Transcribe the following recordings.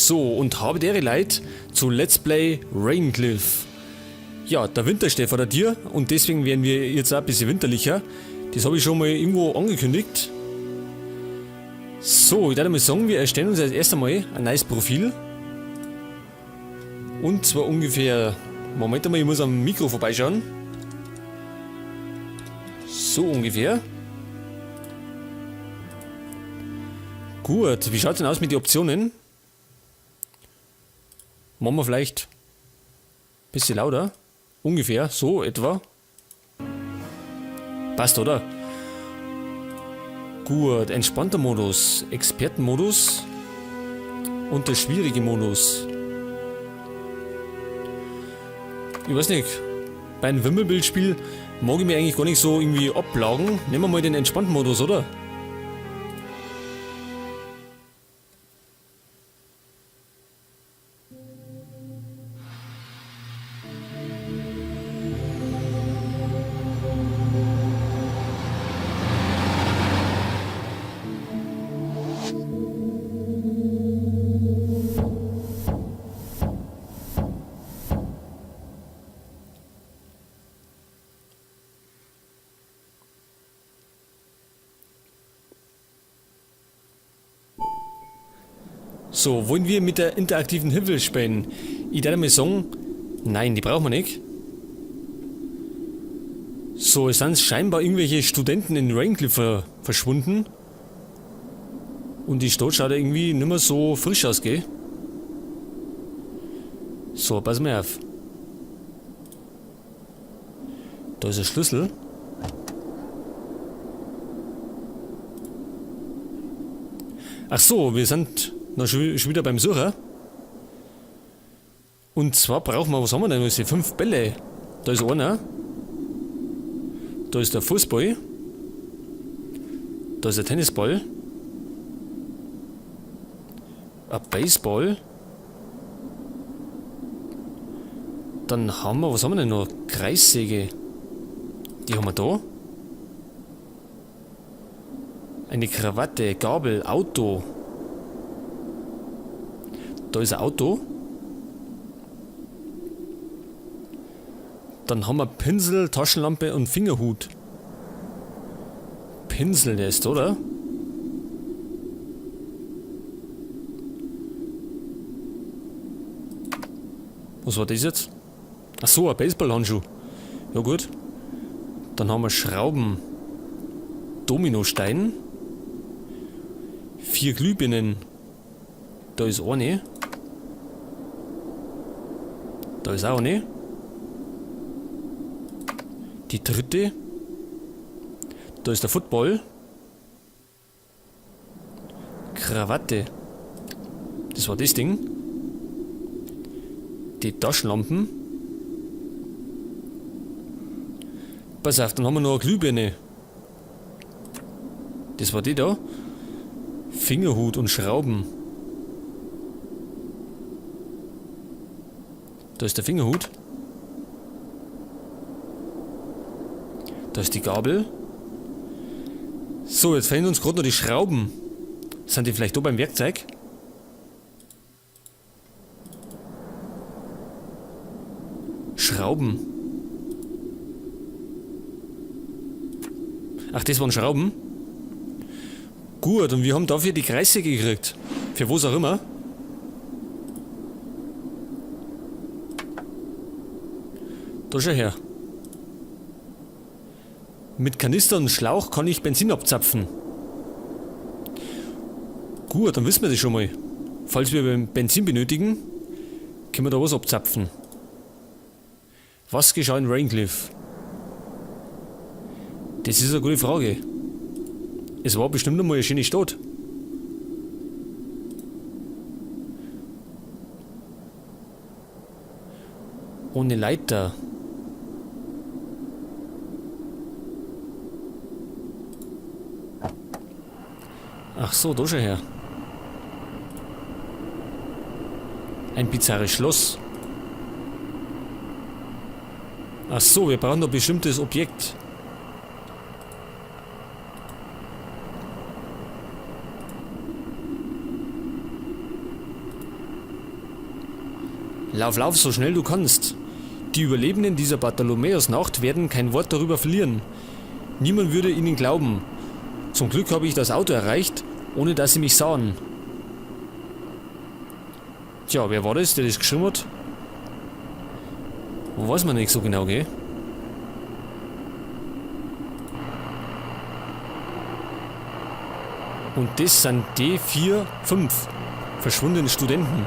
So, und habe die Ehre Leid zu Let's Play Raincliff. Ja, der Winter steht vor der Tür und deswegen werden wir jetzt auch ein bisschen winterlicher. Das habe ich schon mal irgendwo angekündigt. So, ich würde mal sagen, wir erstellen uns als erstes einmal ein neues Profil. Und zwar ungefähr... Moment einmal, ich muss am Mikro vorbeischauen. So ungefähr. Gut, wie schaut's denn aus mit den Optionen? Machen wir vielleicht ein bisschen lauter. Ungefähr, so etwa. Passt, oder? Gut, entspannter Modus, Expertenmodus und der schwierige Modus. Ich weiß nicht, bei einem Wimmelbildspiel mag ich mir eigentlich gar nicht so irgendwie abplagen. Nehmen wir mal den entspannten Modus, oder? So, wollen wir mit der interaktiven Hilfe spielen? Ich würde mal sagen, nein, die brauchen wir nicht. So, es sind scheinbar irgendwelche Studenten in Raincliff verschwunden. Und die Stadt schaut ja irgendwie nicht mehr so frisch aus, gell? So, pass mal auf. Da ist ein Schlüssel. Ach so, wir sind noch schon wieder beim Sucher. Und zwar brauchen wir, was haben wir denn? Das sind 5 Bälle. Da ist einer. Da ist der Fußball. Da ist der Tennisball. Ein Baseball. Dann haben wir, was haben wir denn noch? Kreissäge. Die haben wir da. Eine Krawatte, Gabel, Auto. Da ist ein Auto. Dann haben wir Pinsel, Taschenlampe und Fingerhut. Pinsel, der ist da, oder? Was war das jetzt? Ach so, ein Baseballhandschuh. Ja gut. Dann haben wir Schrauben. Dominostein. 4 Glühbirnen. Da ist eine. Da ist auch eine. Die dritte. Da ist der Football. Krawatte. Das war das Ding. Die Taschenlampen. Pass auf, dann haben wir noch eine Glühbirne. Das war die da. Fingerhut und Schrauben. Da ist der Fingerhut. Da ist die Gabel. So, jetzt fehlen uns gerade noch die Schrauben. Sind die vielleicht da beim Werkzeug? Schrauben. Ach, das waren Schrauben. Gut, und wir haben dafür die Kreissäge gekriegt. Für was auch immer. Da schau her. Mit Kanister und Schlauch kann ich Benzin abzapfen. Gut, dann wissen wir das schon mal. Falls wir Benzin benötigen, können wir da was abzapfen. Was geschah in Raincliff? Das ist eine gute Frage. Es war bestimmt einmal eine schöne Stadt. Ohne Leiter. Ach so, da schon her. Ein bizarres Schloss. Ach so, wir brauchen noch ein bestimmtes Objekt. Lauf, lauf, so schnell du kannst. Die Überlebenden dieser Bartholomäusnacht werden kein Wort darüber verlieren. Niemand würde ihnen glauben. Zum Glück habe ich das Auto erreicht, ohne dass sie mich sahen. Tja, wer war das, der das geschrieben hat? Weiß man nicht so genau, gell? Und das sind die 4, 5 verschwundenen Studenten.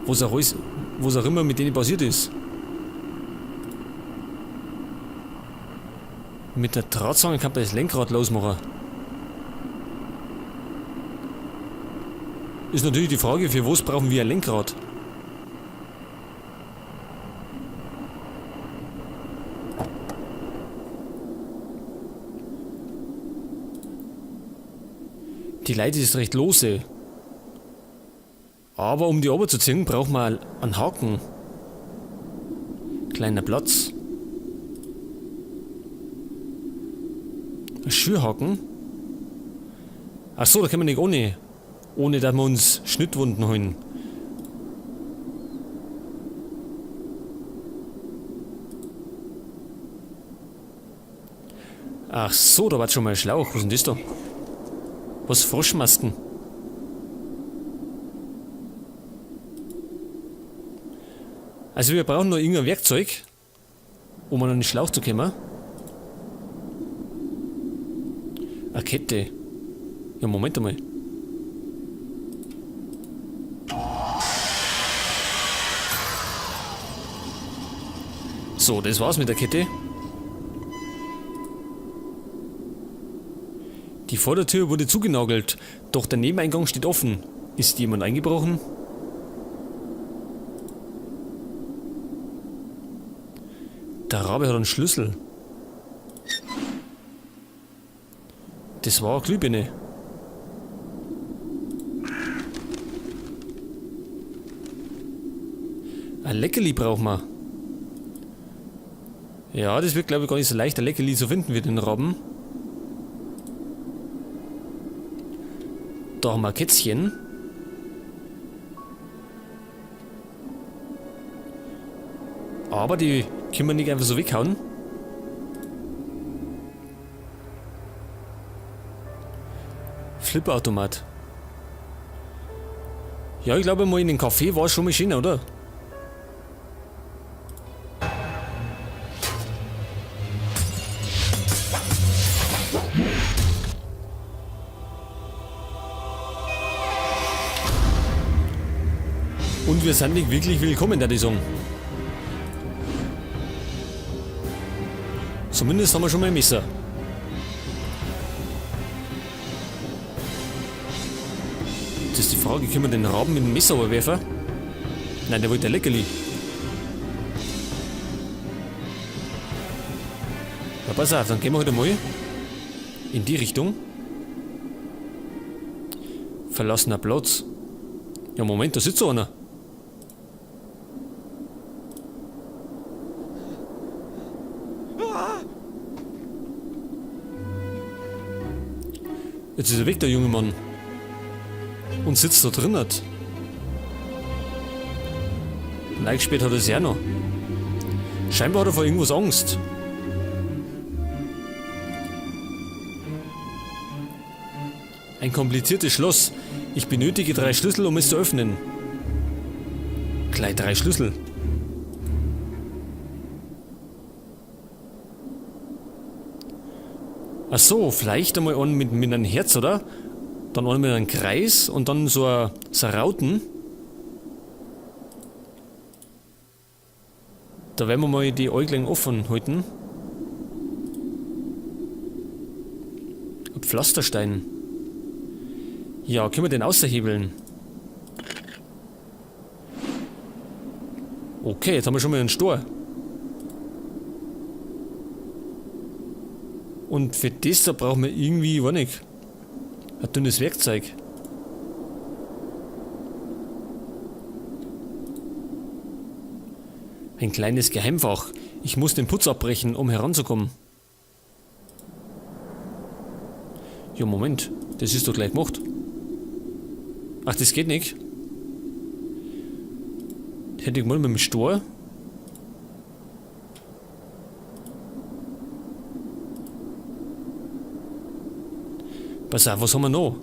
Was auch, alles, was auch immer mit denen passiert ist. Mit der Drahtsange kann man das Lenkrad losmachen. Ist natürlich die Frage, für was brauchen wir ein Lenkrad? Die Leite ist recht lose. Aber um die Ober zu ziehen, braucht man einen Haken. Kleiner Platz. Ein Schürhaken. Ach so, da können wir nicht ohne. Ohne, dass wir uns Schnittwunden holen. Ach so, da war schon mal ein Schlauch. Was ist denn das da? Was? Froschmasken? Also wir brauchen noch irgendein Werkzeug, um an den Schlauch zu kommen. Eine Kette. Ja, Moment einmal. So, das war's mit der Kette. Die Vordertür wurde zugenagelt, doch der Nebeneingang steht offen. Ist jemand eingebrochen? Der Rabe hat einen Schlüssel. Das war eine Glühbirne. Ein Leckerli brauchen wir. Ja, das wird, glaube ich, gar nicht so leicht, ein Leckerli zu finden wie den Raben. Da haben wir ein Kätzchen. Aber die können wir nicht einfach so weghauen. Flipperautomat. Ja, ich glaube mal in den Café war schon mal schön, oder? Und wir sind nicht wirklich willkommen, da die sagen. Zumindest haben wir schon mal ein Messer. Jetzt ist die Frage, können wir den Raben mit dem Messer werfen? Nein, der wollte ein Leckerli. Na, pass auf, dann gehen wir halt einmal in die Richtung. Verlassener Platz. Ja, Moment, da sitzt so einer. Jetzt ist er weg, der junge Mann. Und sitzt da drin. Eingesperrt hat er sich auch noch. Scheinbar hat er vor irgendwas Angst. Ein kompliziertes Schloss. Ich benötige 3 Schlüssel, um es zu öffnen. Gleich 3 Schlüssel. Ach so, vielleicht einmal einen mit einem Herz, oder? Dann einen mit einem Kreis und dann so ein Rauten. Da werden wir mal die Äuglein offen halten. Ein Pflasterstein. Ja, können wir den außerhebeln? Okay, jetzt haben wir schon mal einen Stor. Und für das da brauchen wir irgendwie, weiß nicht, ein dünnes Werkzeug. Ein kleines Geheimfach. Ich muss den Putz abbrechen, um heranzukommen. Ja, Moment. Das ist doch gleich gemacht. Ach, das geht nicht. Hätte ich mal mit dem Stor. Pass auf, was haben wir noch?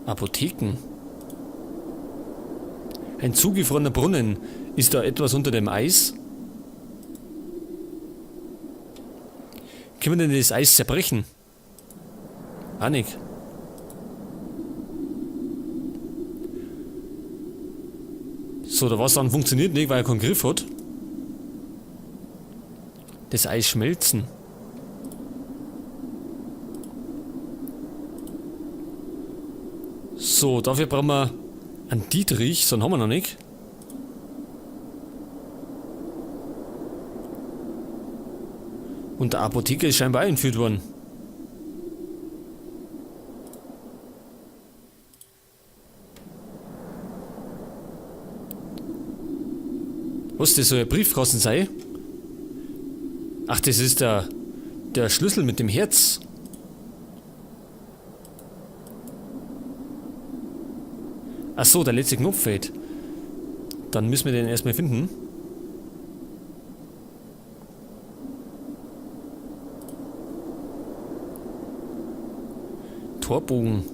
Apotheken. Ein zugefrorener Brunnen. Ist da etwas unter dem Eis? Können wir denn das Eis zerbrechen? Auch nicht. So, der Wasserhahn funktioniert nicht, weil er keinen Griff hat. Das Eis schmelzen. So, dafür brauchen wir einen Dietrich, so einen haben wir noch nicht. Und der Apotheker ist scheinbar auch entführt worden. Was, das soll ein Briefkasten sein? Ach, das ist der Schlüssel mit dem Herz. Ach so, der letzte Knopf fehlt. Dann müssen wir den erstmal finden. Torbogen.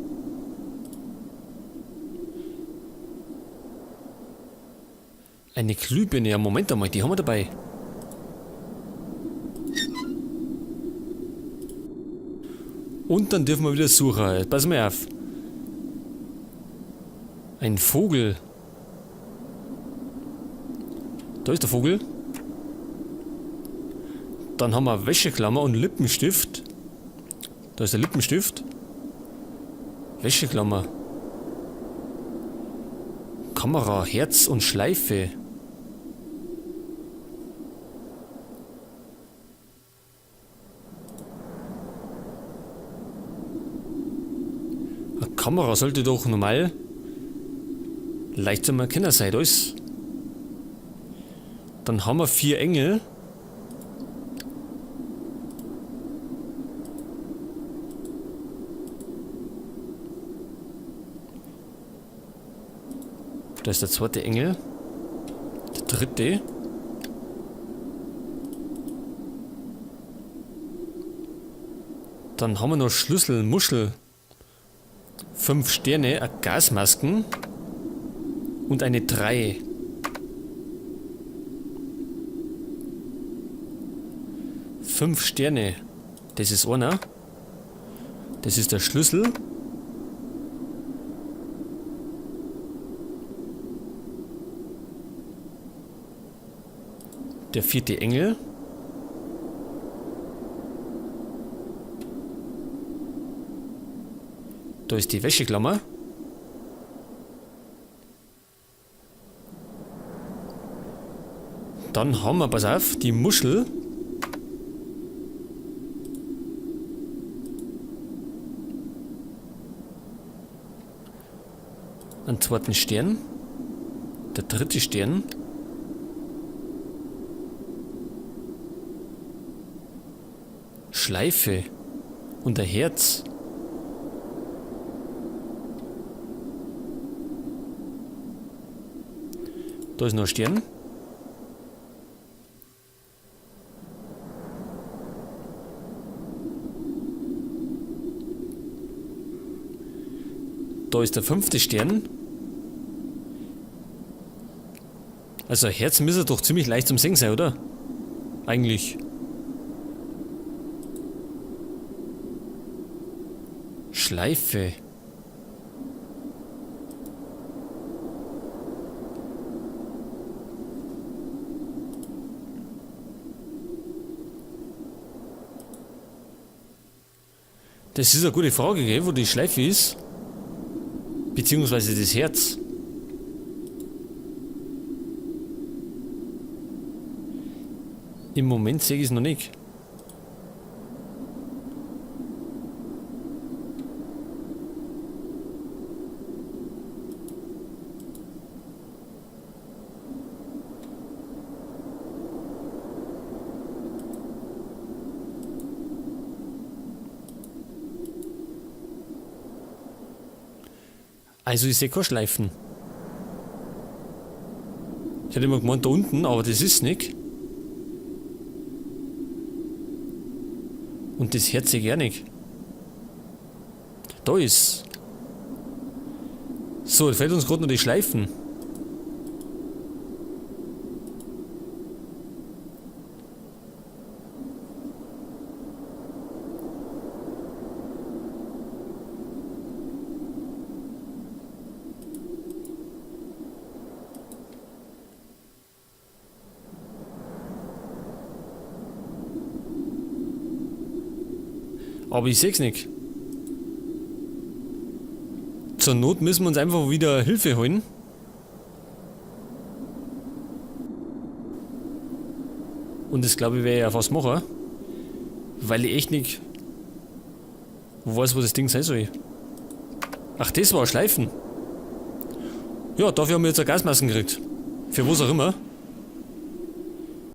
Eine Glühbirne, ja Moment einmal, die haben wir dabei. Und dann dürfen wir wieder suchen. Pass mal auf. Ein Vogel. Da ist der Vogel. Dann haben wir Wäscheklammer und Lippenstift. Da ist der Lippenstift. Wäscheklammer. Kamera, Herz und Schleife. Eine Kamera sollte doch normal leicht zum Erkennen sein, da ist. Dann haben wir 4 Engel. Da ist der zweite Engel. Der dritte. Dann haben wir noch Schlüssel, Muschel. 5 Sterne, eine Gasmasken und eine 3. 5 Sterne. Das ist einer. Das ist der Schlüssel. Der 4. Engel. Da ist die Wäscheklammer. Dann haben wir, pass auf, die Muschel. Einen zweiten Stern. Der dritte Stern. Schleife und ein Herz. Da ist noch ein Stern. Da ist der 5. Stern. Also Herz müsste doch ziemlich leicht zum Sehen sein, oder? Eigentlich. Schleife. Das ist eine gute Frage, gell, wo die Schleife ist. Beziehungsweise das Herz. Im Moment sehe ich es noch nicht. Also ich sehe keine Schleifen. Ich hätte immer gemeint da unten, aber das ist nicht. Und das hört sich gar nicht. Da ist. So, jetzt fehlt uns gerade noch die Schleifen. Aber ich seh's nicht. Zur Not müssen wir uns einfach wieder Hilfe holen. Und das glaube ich werde ich auch fast machen. Weil ich echt nicht weiß, wo das Ding sein soll. Ach, das war Schleifen. Ja, dafür haben wir jetzt eine Gasmasken gekriegt. Für was auch immer.